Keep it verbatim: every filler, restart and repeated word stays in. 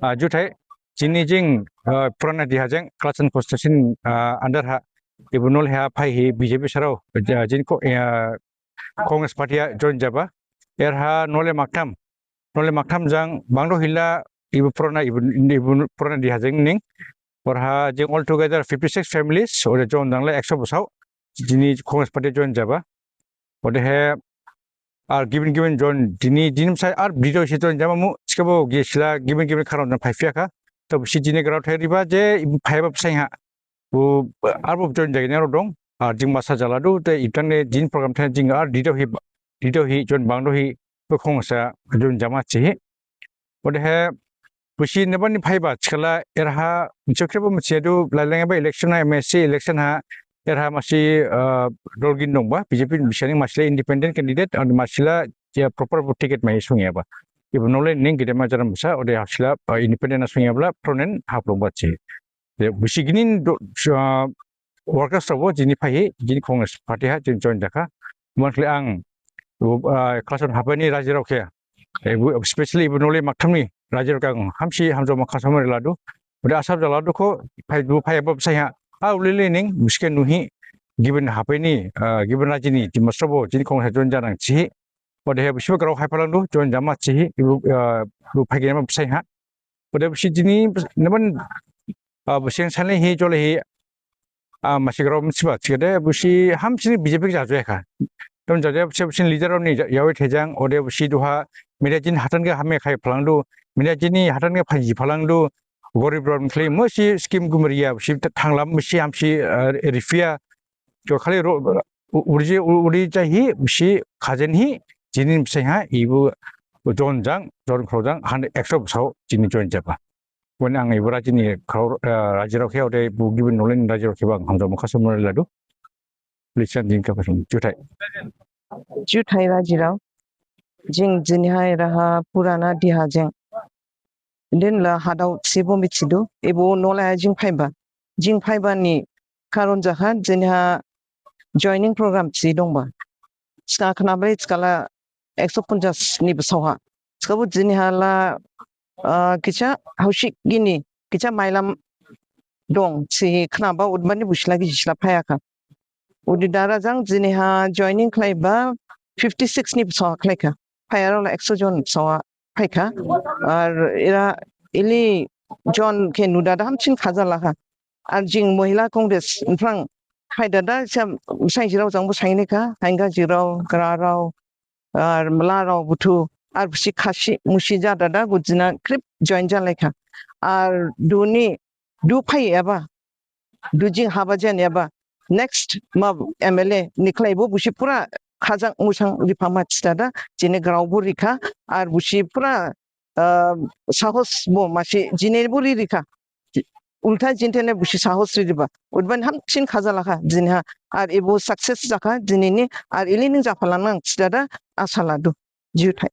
Ah, juthai, jini jing, ah, Purana Dihajeng, Kalachand constituency, ah, under ha, ibu nole ha phaihi B J P sarao, ah, jini ko-, ah, Congress party ha join jaba. Erha nole maktham, nole maktham jang bangdo hila ibu Purana, ibu, ibu Purana Dihajeng ning. Erha jing all together fifty six families, ode join jang le ekso bosao, jini Congress party join jaba. Odehe, ar gibin gibin join, jini, jini bsai ar bri dao si join jama mu, thikhabo ge sila gibin gibin karon jang phaiphiyakha. To bisi jini grao thai riba je, ibu phaiba bsai ha. Bo, arbo join jagini aro dong, ar jing masa jaladu, te ibthane jini program thane jing ar bri dao hi, bri dao hi, join bangdo hi, bo khongsa join jama thihi. Odehe, busi nebani phaiba, thikhala erha, nisi khrebo mithidu, lailangba election ha, M A C election ha, erha masi, ah, dol gin dongba, B J P bisani masila independent candidate, and masila, ya, proper bo ticket mai sungyaba. Ibu nole ning gedema jaram bsa, ode hasila, ah, independent na sungyabla, pronen haplongba thi. Ya, busi gini do, ah, workers rao bo jini phaihi, jini Congress party ha, jini join jakha. Monthly ang, ah, Kalachand hapaini rajirao khe, eh, bu-, especially ibu nole makthamni rajirao khe ang hamsi hamjaoma khasaoma riladu. Ode asa jaladu kho, phaidu phaiba bsai ha. A ulele ning, busi khe nuhi, gibin hapaini, ah, gibin rajini, Dimasarao bo, jini Congress ha join janang thihi. Odehe busibo grao haiphalangdu, join jama thihi, ibu, ah, bu phaigenma bsai ha. Ode busi jini, neban, ah, busi salaihi, jolaihi, ah, masi grao mithiba, thikhade, busi hamsini B J P khe jajaoyakha. Tam jajaoya busi, busi leader ni ja-, yaoi thejang, ode busi duha, media jini hathan khe hame khai phalangdu, media jini hathan khe phaji phalangdu, gorib rao ni khlaihi, musi scheme gumriya, busi thanglam, musi hamsi, ah, riphiya, Jo khali ro-, u-, urji, u-, uri jahi, bisi khajen hi, jini bsai ha, ibu jon jang, jon khrao jang, han ekso bsao, jini join jaba. Wan ang ibu rajini khrao, eh, rajirao khe, ode bu gibin noleni rajirao khe bang, hamjaoma khasaoma riladu. Lisan jing kapasung, juthai. Juthai rajirao. Jing jini hai raha Purana Dihajeng. Din la hadao sibo mithidu, ibu nolai ha jing phaiba. Jing phaiba ni karon jakha, jini ha joining program si dongba. Ska khnabai skala ekso ponchas ni bsao ha. Skabo jini ha la, ah, kisa hausi gini, kisa mailam dong, si khnaba odebani busi lagi jisla phaiyakha. Ode dara jang jini ha joining khlaiba fifty six ni bsao ha khlaikha. Phaiyarao la ekso jon bsao ha phaikha. Ar era ili jon khe nudada hamsin khajalakha. Ar jing Mohila Congress niphrang phaidada sa sainjirao jangbo sainlaikha. Hainga jirao, grarao, ar mlarao buthu, ar bisi khasi musi jadada gujina khrip join jalaikha. Ar duni, du phaiyaba, du jing haba janiyaba, next ma M L A ni khlaibo busi pura khajang musang riphama thidada, jini graobo rikha, ar busi pura, ah, sahos bo masi jinibo ririkha. Ulta jinthane busi sahos ririba. Odebani hamsin khajalakha jini ha, ar ibu success jakha jinini, ar ili ning japhalanang thidada asa ladu. Juthai.